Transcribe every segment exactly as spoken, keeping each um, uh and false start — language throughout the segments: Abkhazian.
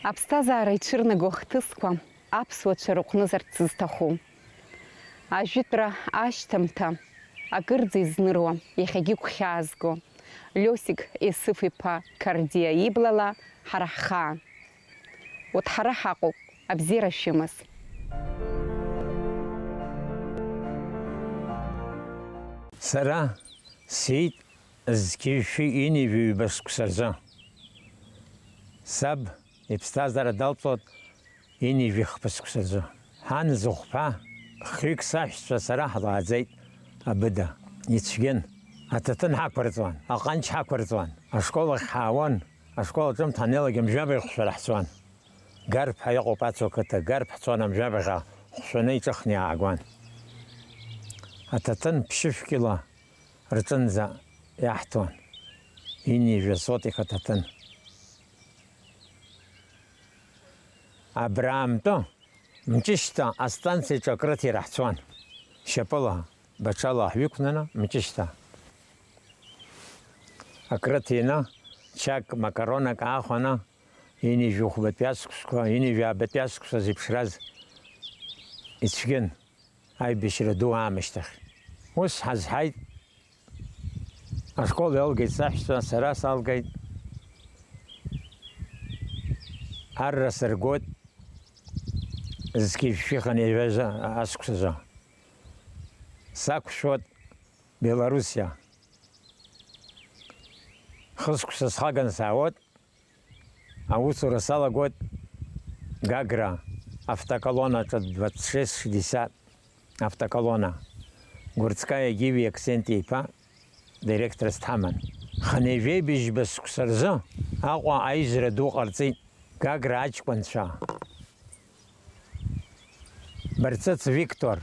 Аԥсҭазаара иҽырнаго ахҭысқәа аԥсуацәа рыҟәнызарц зҭаху. Ажәытәра ашьҭамҭа акырӡа изныруа, иахьагьы гәхьаазго Лиосик Есыф-иԥа Қардиа иблала ҳара ҳхаан. Урҭ ҳара ҳаҟоуп, абзиара шәымаз. Сара сиит зқьи жәшәи ҩынҩажәи ҩба шықәса рзы. Саб иԥсҭазаара далҵуан ҩынҩажәи хԥа шықәса рзы. Ҳан зыхәԥа, хҩык саҳәшьцәа сара ҳлааӡеит абыда. Ицәгьан. Аҭаҭын ҳақәырҵуан, аҟанч ҳақәырҵуан, ашкол ахь ҳаауан, ашкол аҿымҭ ҳаннеилак Амжәабаҩ хәшәара ҳцон. Гарԥҳа иҟоуп ацу қыҭа, Гарԥ ҳцон Амжәабаҩ хәшәаны иҿыхны иаагон. Аҭаҭын ԥшьышә кьыла рҿынӡа иаҳҭон, ҩынҩажәа сотик аҭаҭын. Абраамтәы Мҷышьҭа астанциаҿы акрыҭира ҳцон, шьапыла, баҽала ҳҩықәнаны Мҷышьҭа. Акрыҭ ианы, чак, макаронак аахәаны, ҩынҩажәи хәбатәи ашықәсқәа, ҩынҩажәи аабатәи ашықәсқәа зеиԥшраз ицәгьан. Аибашьра ду аамышьҭахь. Ус ҳазҳаит, ашкол иалгеит саҳәшьцәа, сара салгеит. Арра сыргоит зқьи жәшәи хынҩажәа ашықәсазы. Сақәшәоит Белоруссиа. Хышықәса схаган саауеит. Аусура салагоит Гагра автоколоннаҿы двадцать шесть шестьдесят автоколонна. Гурцкая Гиви Аксенти-иԥа директорс дҳаман. Хынҩажәеибжьба шықәса рзы Аҟәа аизара ду ҟарҵеит Гагра аҷкәынцәа. Барцыц Виктор,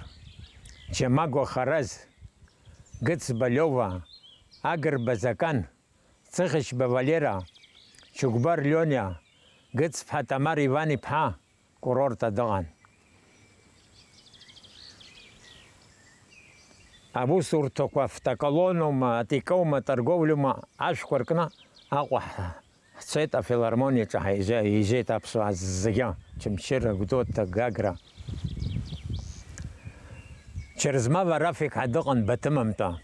Чамагәа Хараз, Гыцба Лиова, Агрба Закан, Цыхьышьба Валера, Чыгәбар Лиониа, Гыцԥҳа Тамара Иван-иԥҳа курорта дыҟан. Аусурҭақәа автоколонноума, атикоума, торговлиума ашәқәа ркны Аҟәа ҳцеит, афилармониаҿы ҳаиз-, еизеит аԥсуаа зегьы, Чымчыра, Гәдоуҭа, Гагра. Чырзмава Рафик ҳәа дыҟан Баҭымымтәа.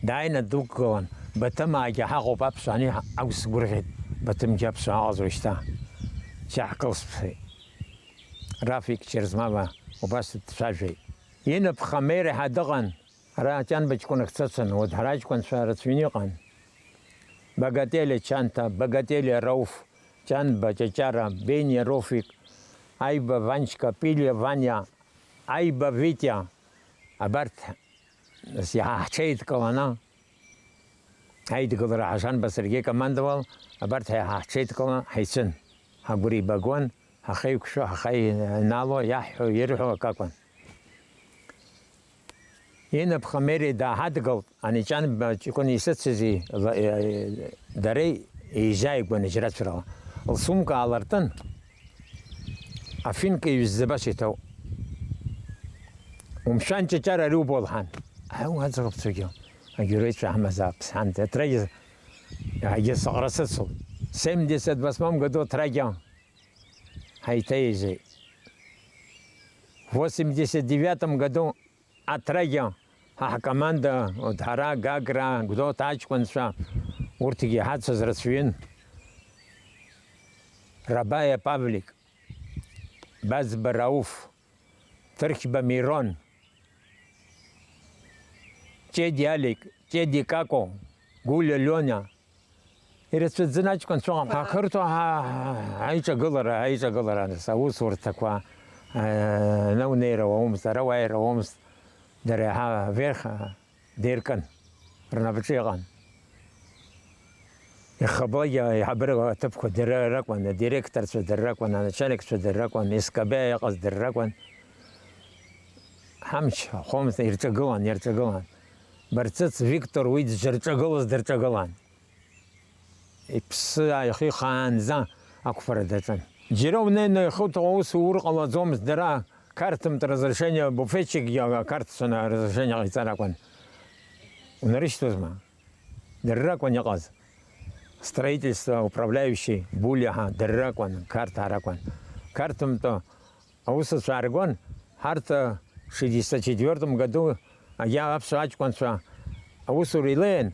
Дааины дықәгылан, Баҭымаагьы ҳаҟоуп аԥсуаа ани акәзар сгәырӷьеит, Баҭымгьы аԥсуаа ыҟаӡам уажәшьҭа. Џьаҳкылсԥхеит. Рафик Чырзмава убас дцәажәеит. Инапха Мере ҳәа дыҟан, ара Ҷанба ҷкәынак дцәыцын, урҭ ҳара аҷкәынцәа рацәаҩны иҟан. Багателиа Чанҭа, Багателиа Рауф, Ҷанба Ҷаҷара, Бениа Руфик, Аиба Ванчка, Пилиа Ваниа, Аиба Витиа, абарҭ нас иаҳа ҳҽеидкыланы, аидгылара ҳашанба саргьы командовал, абарҭ иаҳа ҳҽеидкыланы ҳаицын. Ҳагәра ибагон, ҳахеиқәшәо, ҳахаинаало, иаҳҳәо, ирҳәо акакәын. Инапха Мери дааҳадгылт, ани Ҷанба ҷкәын исыцыз ла-, е-, е-, дареи еизааигәаны џьарацәарала. Лсумка аалыртын, афинка иҩызӡа баша иҭоуп. Умшәан, Ҷаҷара, ари убо, лҳәан. Аиу, аӡӷабцәагьы, агероицәа ҳамазаап, сҳәан, атрагьы, иаҳагьы сыҟра сыцуп. Семьдесят восьмом году атрагьы ҳаиҭаизеит. Восемьдесят девятом году атрагьы ҳа ҳкоманда, ҳара, Гагра, Гәдоуҭа аҷкәынцәа, урҭгьы иҳацыз рацәаҩын. Рабаиа Павлик, Базба Рауф, Ҭырқьба Мирон, Ҷеди Алик, Ҷеди Како, Гәлиа Лиониа, ирацәаӡаны аҷкәынцәа ыҟан. Ақырҭуа ҳа-, ҳа-, ҳаиҿагылара, аиҿагылара, нас, аусурҭақәа, э, наунеира уаумызт, ара уааира уаумызт, дара иаҳа аверх, э, деиркын, рнапаҿы иҟан. Ихаблагьы аиҳабыра аҭыԥқәа дара ракәын, адиректорцәа дара ракәын, аначальникцәа дара ракәын, СКБ иҟаз дара ракәын. Ҳамч ахәомызт, ирҿагылан, ирҿагылан. Барцыц Виктор уи дшырҿагылоз дырҿагылан. Иԥсы ааихихаанӡа ақәԥара даҿын. Џьара унеины ихуҭәу аус уур ҟалаӡомызт, дара, қарҭымҭа разрешение, буфетчикгьы ақарҭцәа разрешение ҟаиҵар акәын. Унарышьҭуазма? Дара ракәын иҟаз. Строительство управляющий Булиа ҳәа дара ракәын, Қарҭаа ракәын. Қарҭымтәы аусуцәа ааргон, ҳарҭ шестьдесят четвёртом году агьа аԥсуа аҷкәынцәа аусура илеин,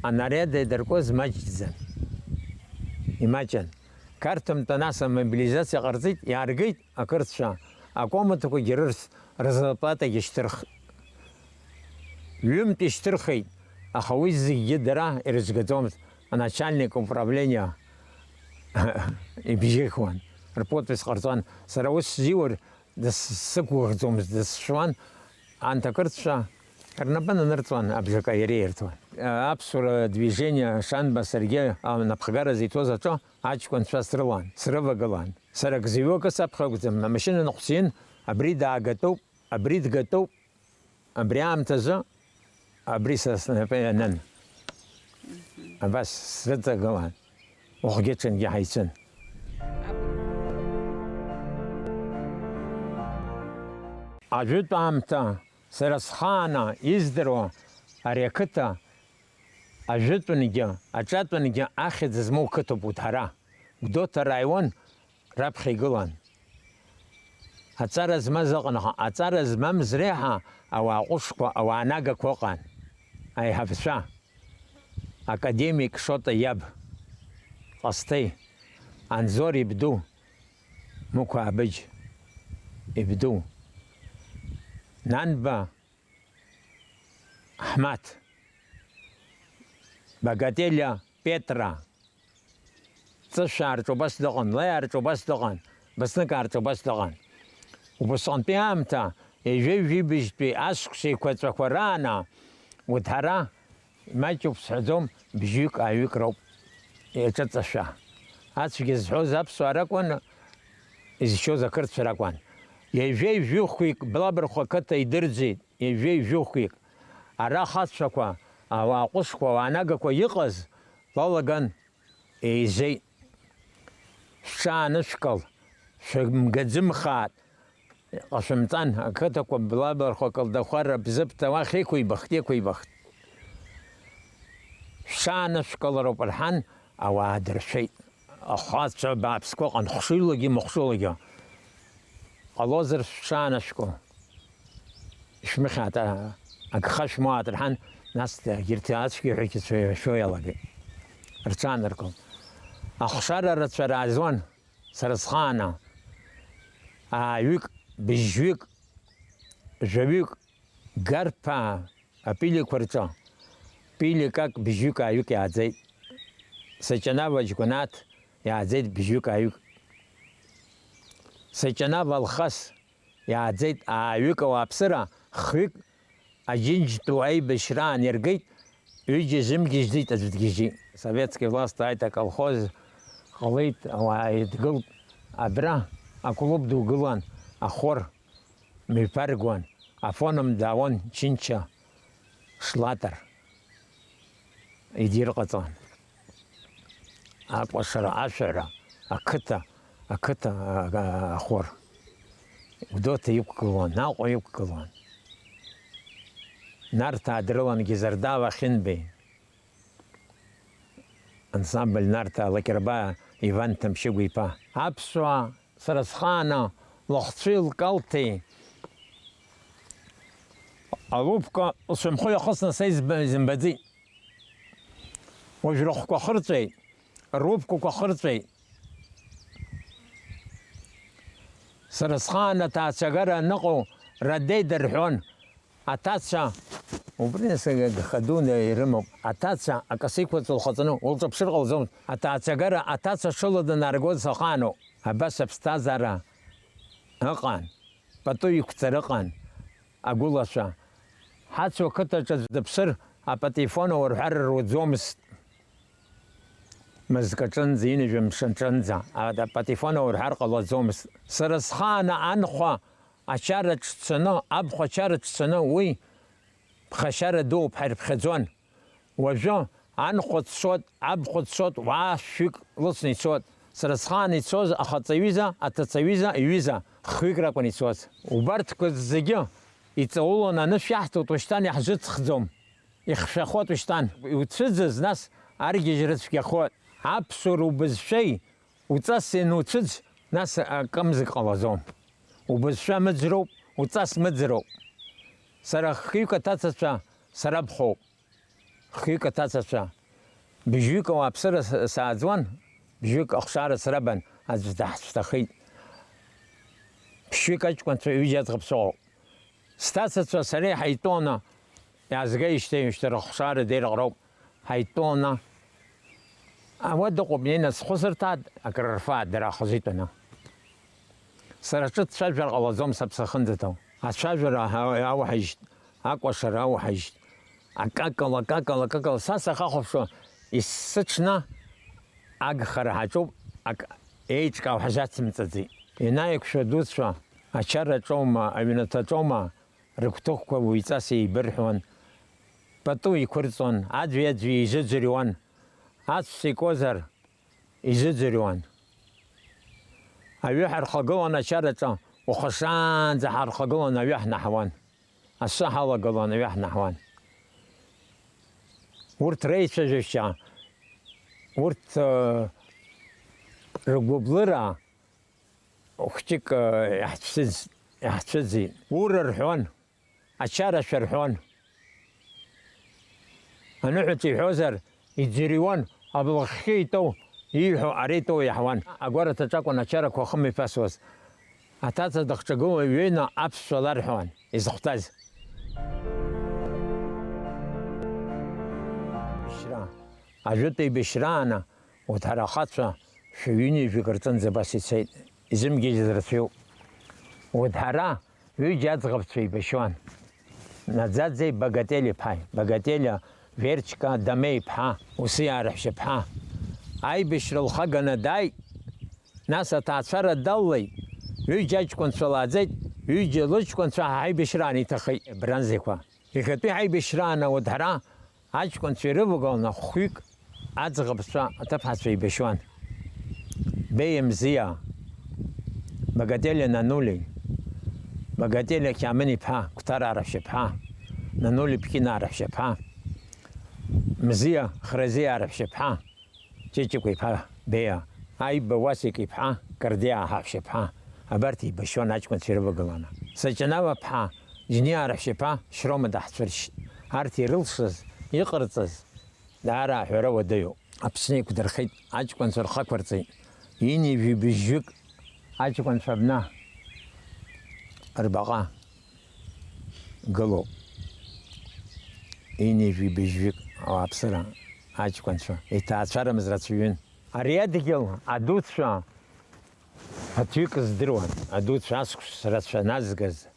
анаряд еидыркуаз маҷӡан, имаҷын. Қарҭымтәы нас амобилизациа ҟарҵеит, иааргеит ақырҭцәа, акомнатақәагьы рырц, рзарплатагьы шьҭырхт. Ҩымтә ишьҭырхит, аха уи зегьгьы дара ирыцәгаӡомызт, аначальник управлениа ибжьыхуан, рподпись ҟарҵон. Сара ус сзиур, дыс-, сықәгәыӷӡомызт, дысшьуан, анҭ ақырҭцәа рнапы нанырҵуан, абжака иреирҭуан. Аԥсуара движение шанба саргьы анапхгара зиҭоз аҿы аҷкәынцәа срылан, срывагылан. Сара гзиҩык саԥхьа акәӡам, амашьына ныҟәсин, абри даагатәуп, абри дгатәуп, абри аамҭазы абри са снапы ианын. Абас срыҵагылан, уахгьы-ҽынгьы ҳаицын. Ажәытә аамҭа сара схаана издыруа ари ақыҭа ажәытәынгьы аҿатәынгьы ахьӡ змоу қыҭоуп Гәдара. Гәдоуҭа раион раԥхьа игылан. Аҵара змаз ыҟан, аха аҵара змамыз реиҳа ауаа ҟәышқәа, ауаа нагақәа ыҟан. Аиҳабацәа, академик Шоҭа иаб Ҟасҭеи, Анзор ибду, Мықә Аабыџь ибду, Нанба Ҳмаҭ, Багателиа Петра, Ҵышәаа рҿы убас дыҟан, Леаа рҿы убас дыҟан, Басныкаа рҿы убас дыҟан. Убасҟантәи аамҭа, ҩажәи жәибжьтәи ашықәс еиқәаҵәақәа раана, уҭара маҷуп сҳәаӡом, бжьҩык-ааҩык роуп иаҿыҵашәа. Ацәгьа зҳәоз аԥсуаа ракәын, изшьоз ақырҭцәа ракәын. Ҩажәи жәохәҩык Блабырхәа ақыҭа идырӡит, ҩажәи жәохәҩык. Ара ахацәақәа, ауаа ҟәышқәа, ауаа нагақәа иҟаз лалаган еизеит. Шәҽаанышәкыл, шәымгаӡымхааит, ҟашәымҵан, ақыҭақәа Блабырхәа, Калдахәара, Бзыԥҭа уахь иқәибахт, иқәибахт. Шәҽаанышәкылароуп рҳәан, ауаа дыршәеит. Ахацәа бааԥсқәа ыҟан, хшыҩлагьы махәҿылагьы. Ҟалозар шәҽаанышәкыл. Ишәмыхьааит, а-, агха шәмоуааит рҳәан, нас егьырҭ ацәгьа ҳәагьы цәа-, шәо иалагеит. Рҽааныркылт. Ахшара рацәа раазуан, сара схаана. Ааҩык, быжьҩык, жәаҩык, Гарԥаа апилиқәа рҿы пиликак быжьҩык ааҩык иааӡеит. Саҷанава Џьгәанаҭ иааӡеит быжьҩык ааҩык. Саҷанава Алхас иааӡеит ааҩык ауааԥсыра, хҩык Аџьынџьтәылатә аибашьраан иргеит, ҩыџьа зымгьежьӡеит аӡә дгьежьит. Советски власть ааит, аколхоз ҟалеит, ауаа еидгылт. Абра аклуб ду гылан, ахор мҩаԥаргуан, афоном даауан Чинча Шлатер идирҟаҵон. Акәашара, ашәаҳәара, ақыҭа, ақыҭа, а, а, ахор. Гәдоуҭа иқәгылон, Аҟәа иқәгылон. Нарҭаа дрылан Гизардава Хьынбеи. Ансамбль Нарҭаа Лакьырбаа Иван Ҭамшьыгә-иԥа. Аԥсуаа сара схаана лыхцәеи лкалҭеи алупка лшәымхы иахысны са изб-, изымбаӡеит. Уажә рыхәқәа хырҵәеит, рупкақәа хырҵәеит. Сара схаан аҭаацәагара аныҟоу радеи дырҳәон. Аҭаца, убри нас агха дуны ирымоуп. Аҭаца акасы иқәлаҵо лхаҵаны улҿаԥшыр ҟалӡомызт. Аҭаацәагара аҭаца ҽыла данааргоз сахааноуп. Абас аԥсҭазаара ыҟан, пату иқәҵара ыҟан, агәылацәа. Ҳацу ақыҭаҿ аӡә дыԥсыр, апатефон ауарҳәар руӡомызт. Мызк аҿынӡа, ҩынҩажәа мшы аҿынӡа, а, апатефон ауарҳәар ҟалаӡомызт. Сара схаан анхәа ачараҿ дцаны, абхәа ачараҿ дцаны, уи ԥхашьара дууп ҳәа ирыԥхьаӡон. Уажәы анхәа дцот, абхәа дцот, уаа шәҩык лыцны ицот. Сара схаан ицоз ахаҵаҩыза, аҭацаҩыза, иҩыза, хҩык ракәын ицоз. Убарҭқәа зегьы иҵауланы анышә иаҳҭоит, уашьҭан иаҳжыҵхӡом. Ихшәахоит уашьҭан. Иуцәыӡыз, нас аргьежьра цәгьахоит. Аԥсуара убызшәеи уҵас иануцәыӡ, нас акымзак ҟалаӡом. Убызшәа мыӡроуп, уҵас мыӡроуп. Сара хҩык аҭацацәа сарабхәоуп. Хҩык аҭацацәа. Бжьҩык ауааԥсыра с-, сааӡуан, бжьҩык ахшара срабан, аӡә даҳцәҭахеит. Ԥшьҩык аҷкәынцәа ҩыџьа аӡӷабцәа ыҟоуп. Сҭацацәа сареи ҳаитәоуны, иаазгеижьҭеи ҩышьҭра ахшара деирҟроуп, ҳаитәоуны. Ауада ыҟоуп, неины схәы сырҭааит, акрырфааит дара ахазы итәаны. Сара ҿыц цәажәар ҟалаӡом сыԥсы ахьынӡаҭоу. Ацәажәара ауҳажьт, акәашара ауҳажьт, акакала, акакала, акакала, са сахахәаԥшуа, есыҽны агхара ҳаҿуп, ак еиҿкаау ҳазацымҵаӡеит. Ианааиқәшәа дуцәа, ачараҿоума, аҩнаҭаҿоума, рыгәҭыхқәа уаҩҵас еибырҳәон, пату еиқәырҵон, аӡәи-аӡәи еизыӡырҩуан, ацәца икуазар, изыӡырҩуан. Аҩы ҳархагылан ачараҿы, уахашаанӡа ҳархагылан аҩы ҳнаҳауан. Асы ҳалагылан аҩы ҳнаҳауан. Урҭ реицәажәашьа, урҭ, ыы, ргәыблыра хәҷык, ыы, иаҳцәыӡ-, иаҳцәыӡит. Ура рҳәон. Ачара шәарҳәон. Аныҳәаҿа иҳәозар, иӡырҩуан, аблахьы итәоу, ииҳәо ара итәоу иаҳауан. Агәараҭаҿ акәын ачарақәа ахымҩаԥасуаз. Аҭаца дыхҿагыло иҩеины аԥсшәа ларҳәауан, изыхәҭаз. Бышьра. Ажәытә еибашьрааны, урҭ ҳара ахацәа шәаҩынҩажәик рҿынӡа абас ицеит. Изымгьежьыз рацәаҩуп. Урҭ ҳара ҩыџьа аӡӷабцәа еибашьуан. Наӡаӡеи Багателиа-иԥҳаи, Багателиа Верчка Дамеи-иԥҳа, Усиаа раҳәшьаԥҳа. Аибашьра лхаганы дааит, нас аҭаацәара даллеит, ҩыџьа аҷкәынцәа лааӡеит, ҩыџьа лыҷкәынцәа ҳаибашьраан иҭахеит, бранзеқәа. Иахьатәи ҳаибашьраан ауадҳара аҷкәынцәа ирывагыланы хәҩык аӡӷабцәа аҭыԥҳацәа еибашьуан. Беиа Мзиа, Багателиа Нанули, Багателиа Қьамын-иԥҳа, Қәҭараа раҳәшьаԥҳа, Нанули Ԥкинаа раҳәшьаԥҳа, Мзиа Хразиаа раҳәшьаԥҳа, Ҷыҷыкәа-иԥа Беиа, Аиба Уасик-иԥҳа, Кардиаа ҳаҳәшьаԥҳа, абарҭ еибашьуан аҷкәынцәа ирывагыланы. Саҷанава-ԥҳа, Џьниаа раҳәшьаԥа Шьрома даҳцәыршьт. Арҭ ирылшаз, иҟарҵаз, даара аҳәара уадаҩуп. Аԥсны еиқәдырхеит, аҷкәынцәа рхы ақәырҵеит. Ҩынҩажәи быжьҩык аҷкәынцәа абна рбаҟа гылоуп. Ҩынҩажәи быжьҩык ауааԥсыра аҷкәынцәа, иҭаацәарамыз рацәаҩын. Ари адгьыл адуцәа ԥыҭҩык здыруан, адуцәа аскәш рацәа назгаз,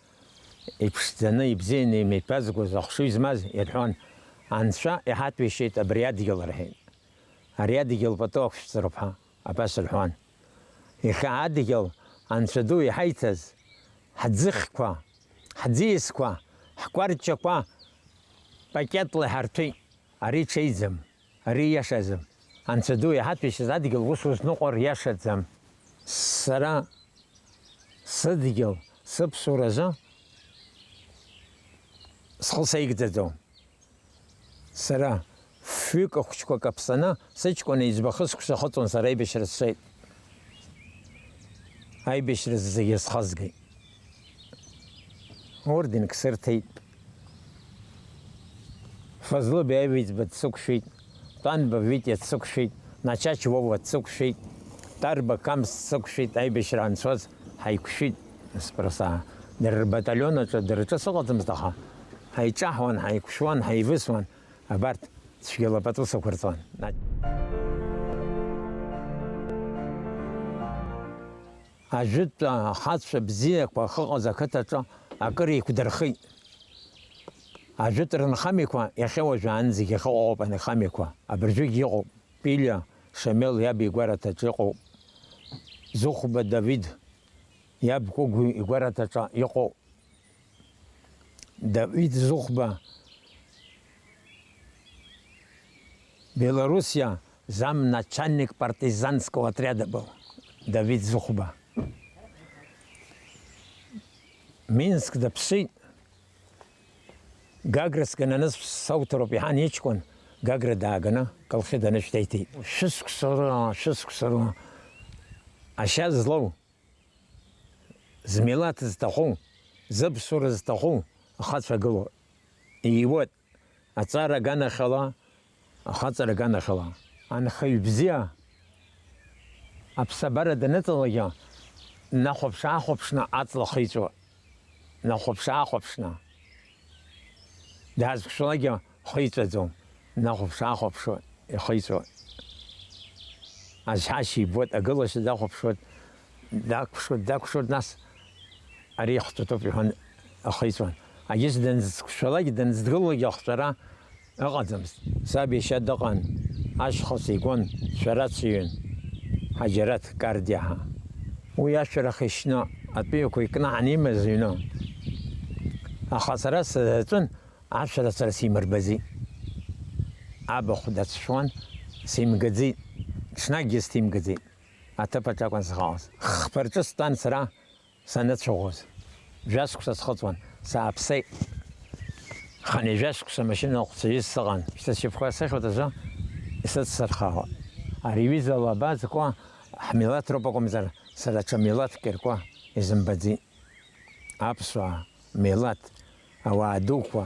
иԥшӡаны, ибзианы имҩаԥазгоз, ахшыҩ змаз ирҳәон, Анцәа иҳаҭәеишьеит абри адгьыл, рҳәеит. Ари адгьыл пату ақәшәҵароуп ҳәа абас рҳәон. Иахьа адгьыл Анцәа ду иҳаиҭаз, ҳӡыхьқәа, ҳӡиасқәа, ҳкәарҷақәа пакетла иҳарҭәеит. Ари ҽеиӡам, ари иашаӡам. Анцәа ду иҳаҭәеишьаз адгьыл ус узныҟәар иашаӡам. Сара сыдгьыл, сыԥсуразы схы сеигӡаӡом. Сара фҩык ахәыҷқәа каԥсаны, сыҷкәын иӡбахә сықәсахыҵуан, сара аибашьра сцеит. Аибашьра зегьы схазгеит. Орденк сырҭеит. Фазлы Беиа Витба дсықәшәеит, Тәанба Витиа дсықәшәеит, Начач Вова дсықәшәеит, Тарба Камс дсықәшәеит, аибашьра анцоз ҳаиқәшәеит, спроса. Дара рбаталион аҿы дара рҿы сыҟаӡамызт, аха ҳаиҿаҳауан, ҳаиқәшәуан, ҳаивысуан, абарҭ цәгьала пату сықәырҵон. Ажәытә ахацәа бзиақәа ахьыҟаз ақыҭаҿы акыр еиқәдырхеит. Ажәытә рынхамҩақәа иахьа уажәаанӡагь ахьыҟоуп анхамҩақәа, абыржәгьы иҟоуп. Пилиа Шамел иаб игәараҭаҿы иҟоуп. Зыхәба Давид иаб Кәыгә игәараҭаҿы иҟоуп. Давид Зыхәба, Белоруссиа, замначальник партизанского отряда был Давид Зыхәба. Минск дыԥсит. Гагра сгананы сауҭароуп, иҳан иҷкәын, Гагра дааганы Колхида анышә деиҭеит. Шәысқәса рыла, шәысқәса рыла ашьа злоу, змилаҭ зҭаху, зыԥсуара зҭаху ахацәа гылоуп. Ииуеит аҵара аганахьала, ахаҵара аганахьала. Анхаҩ бзиа аԥсабара даныҵалакгьы, днахәаԥш-аахәаԥшны аҵла хиҵәоит. Днахәаԥш-аахәаԥшны. Даазықәшәалакгьы хиҵәаӡом. Днахәаԥш-аахәаԥшуа ихиҵәоит. Азҳашьа ибоит, агылашьа дахәаԥшуеит, дақәшуеит, дақәшуеит, нас ари ихҵәатәуп иҳәан ихиҵәон. Агьыс данзықәшәалакгьы, данзгылалакгьы ахҵәара ыҟаӡамызт. Саб иашьа дыҟан, ашьхыц игон, шәарацаҩын, Ҳаџьараҭ Кардиа ҳәа. Уи ашәарах ишьны, атәыҩақәа икнаҳан имаз иҩны. Аха сара сзаҵәын, ашәарах сара симырбаӡеит. Абахә дацәшәон, симгаӡеит, ҽнакгьы сҭимгаӡеит. Аҭыԥаҿ акәын сыҟалаз. Хԥа рҿы стәан сара. Саныцәаӷәоз, жәашықәса схыҵуан, сааԥсеит. Хынҩажәа шықәса амашьына аҟәцаҩыс сыҟан, шьҭа сшьапқәа сыхьуеит азы исыцсырхауа. Ари аҩыза алаба зкуа ҳмилаҭ роуп акәымзар, сара ҽа милаҭк иркуа изымбаӡеит. Аԥсуаа, милаҭ, ауаа дуқәа,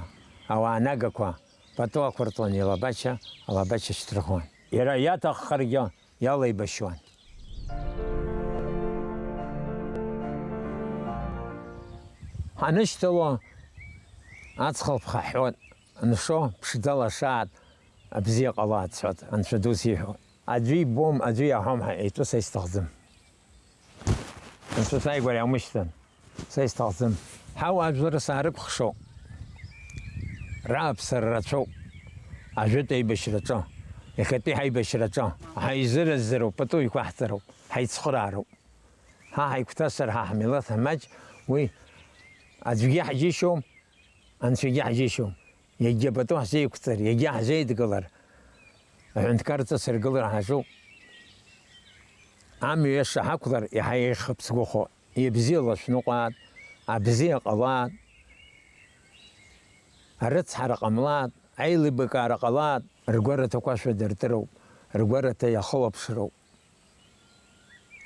ауаа нагақәа пату ақәырҵон илабашьа, алабашьа шьҭырхуан. Иара иаҭаххаргьы, иалеибашьуан. Ҳанышьҭало, аҵхалԥха ҳҳәот, аншо, ԥшӡа лашаат, абзиа ҟалаат, сҳәот, анцәа ду сиҳәо. Аӡәы ибом, аӡәы иаҳәом ҳәа итәы са исҭахӡам. Анцәа сааигәара иаумышьҭын. Са исҭахӡам. Ҳауаажәлар саарықәхшоуп. Рааԥсара рацәоуп. Ажәытә аибашьраҿы, иахьатәи ҳаибашьраҿы, ҳаизыразыроуп, пату еиқәаҳҵароуп, ҳаицхыраароуп. Ҳа ҳаигәҭасыр, ҳа ҳмилаҭ маҷ, уи аӡәгьы ҳџьышьом, анцәагьы ҳџьышьом. Иагьа пату ҳзеиқәҵар, иагьа ҳзеидгылар, аҳәынҭқарҵас ргылара ҳаҿуп. Амҩа иаша ҳақәлар, иаҳа еиӷьхап сгәахәуа. Ибзиала шәныҟәаат, абзиа ҟалаат, арыцҳара ҟамлаат, аилибакаара ҟалаат, ргәараҭақәа шәадыртыроуп, ргәараҭа иахылаԥшроуп.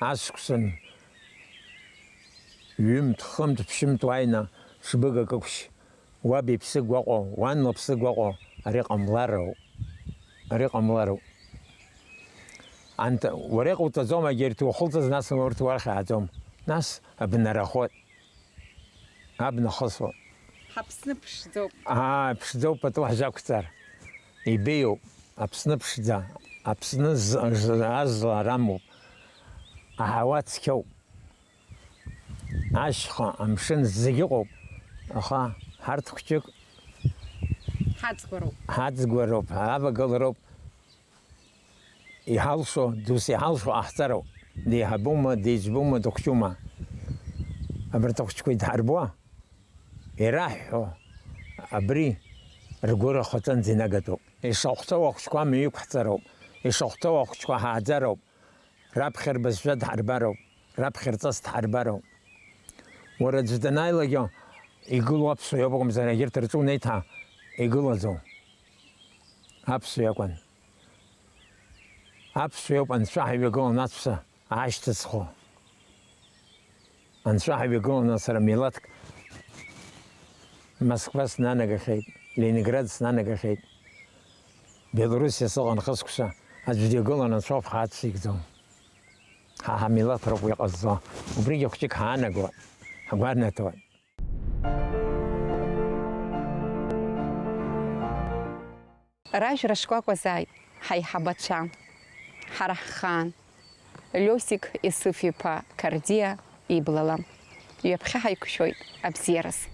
Аҵәца ҩымҭ, хымҭ, ԥшьымҭ уааины, ҽбыгак ықәшь, уаб иԥсы гәаҟуа, уан лыԥсы гәаҟуа, ари ҟамлароуп. Ари ҟамлароуп. Анҭ, уара иҟауҵаӡом, егьырҭ уахылҵыз, нас урҭ уахь ааӡом. Нас абна рахоит. Абна хысуа. Ҳаԥсны ԥшӡоуп. Аа, ԥшӡоуп, пату ҳзақәҵар. Ибеиоуп. Аԥсны ԥшӡа. Аԥсны з-, з-, азла рамоуп. Аҳауа цқьоуп. Ашьха, амшын зегь ыҟоуп. Аха ҳарҭ хәҷык ҳаҵгәароуп. Ҳаҵгәароуп, ҳавагылароуп. Иҳалшо, дус иҳалшо ҟаҳҵароуп. Деиҳабума, деиҵбума, дыхәҷума? Абарҭ ахәҷқәа идҳарбуа, ираҳҳәо, абри ргәы рахәаҵанӡа инагатәуп. Ишахәҭоу ахәҷқәа амҩа иқәҳҵароуп, ишахәҭоу ахәҷқәа ҳааӡароуп, раԥхьа рбызшәа дҳарбароуп, раԥхьа рҵас дҳарбароуп. Уара аӡә данааилакгьы игылоу аԥсуа иоуп акәымзар, егьырҭ рҿы унеиҭаа игылаӡом. Аԥсуа иакәын. Аԥсуа иоуп анцәа ҳаҩагылан аҵәца аашьҭыҵхо. Анцәа ҳаҩагылан сара милаҭк Москва снанагахьеит, Ленинград снанагахьеит, Белоруссиа сыҟан хысқәса, аӡә дҩагылан анцәа ауп ҳаццикӡом. Ҳа ҳамилаҭ роуп уи ҟазҵо. Убригьы хәҷык ҳаанаго, ҳгәанаҭоит. Ражәра шкәакәазааит ҳаиҳабацәа, ҳара ҳхаан, Лиосик Есыф-иԥа Қардиа иблала. Ҩаԥхьа ҳаиқәшәоит абзиараз.